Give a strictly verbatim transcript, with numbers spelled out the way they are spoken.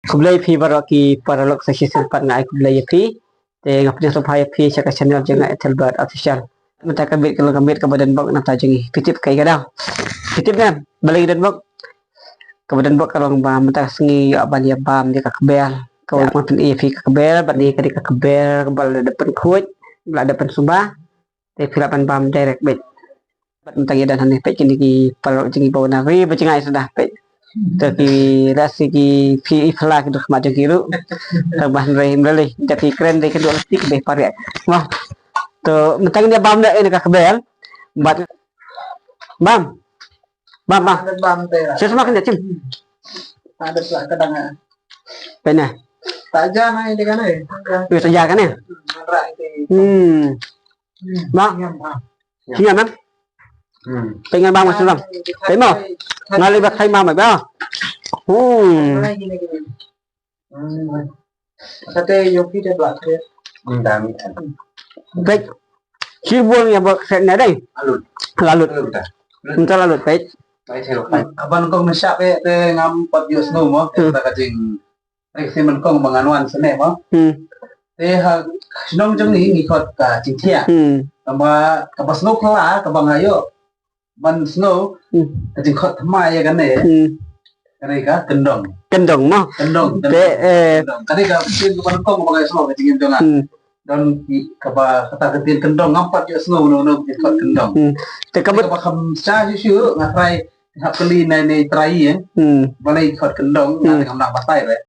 Khublei phi baroh ki paralok, sa shisien pat nga ai khublei ïa phi. Te nga pdiang sngewbha ïa phi sha ka channel jong nga, Ethelbert Official. Mynta ka miet ka long ka miet kaba donbok na ka bynta jong ngi. Phi tip kaei ka daw? Phi tip ne balei ka donbok? Kaba donbok ka long ba mynta ka sngi ïoh ban ïa bam ïa ka kber. Kaba nga pyni ïa phi ka kber, bad ne ka dei ka kber kaba la dep pynkhuid, la dep pynsuba. Te phi lah ban bam direct beit. Bad mynta ngi don hangne, peit kine ki paralok jong ngi ba wan na ri ba jngai suda, peit. Te ki rasi ki phi i phylla ki dur khmat jong ki ruh. Te ba hynrei hynrei lei da ki kren dei ki dur lei ki dei pariak. Wah. To mynta ngin ïa bam da ïa ka kber. Bad bam. Bam bam. Ada bam te lah. Shisha makan jachim. Ada pula kadang ah. Peit ne. Tak ja na ini kan eh. Wis ja kan ne. Ngadra ini. Hmm. Hmm. Bam. Ngam bam. Sngewbha man. Hmm. Peit ngan bam ngan sngewbha. Peit mo. Nga lei ba khai ma mai ba. Hmm. Hmm. Kate yoki de blak de. Hmm, dami kan. Peit. Sibul ïa ba set ne dei. Lalut. Lalut. Lalut dah. Mynta lalut peit. Peit sel kan. Aban kong mensyak eh te ngam pat ïohsngew mo. Hmm. Te ka jing Rek si men kong ba ngan wan sene mo. Hmm. Te ha shnong jong ngi ngi khot ka jingthiah. Hmm. Kaba kaba sngew kala kaba nga ïoh ban sngew. Hmm. Ka jingkhot thymmai ïa kane. Hmm. Kane ka kyndong. Kyndong mo. Kyndong. Te, kyndong, eh, kyndong. Kane ka ktien kaba nyngkong kaba nga ïohsngew ka jingim jong nga. Hmm. Don ki kaba kata ka ktien kyndong ngam pat ïohsngew uno uno ka jingkhot kyndong. Hmm. Te kaba, te kaba kham sha shu shu nga try hap kylli na ine i trai ïa. Hmm. Balei khot kyndong, hmm, nga te ngam nang batai re.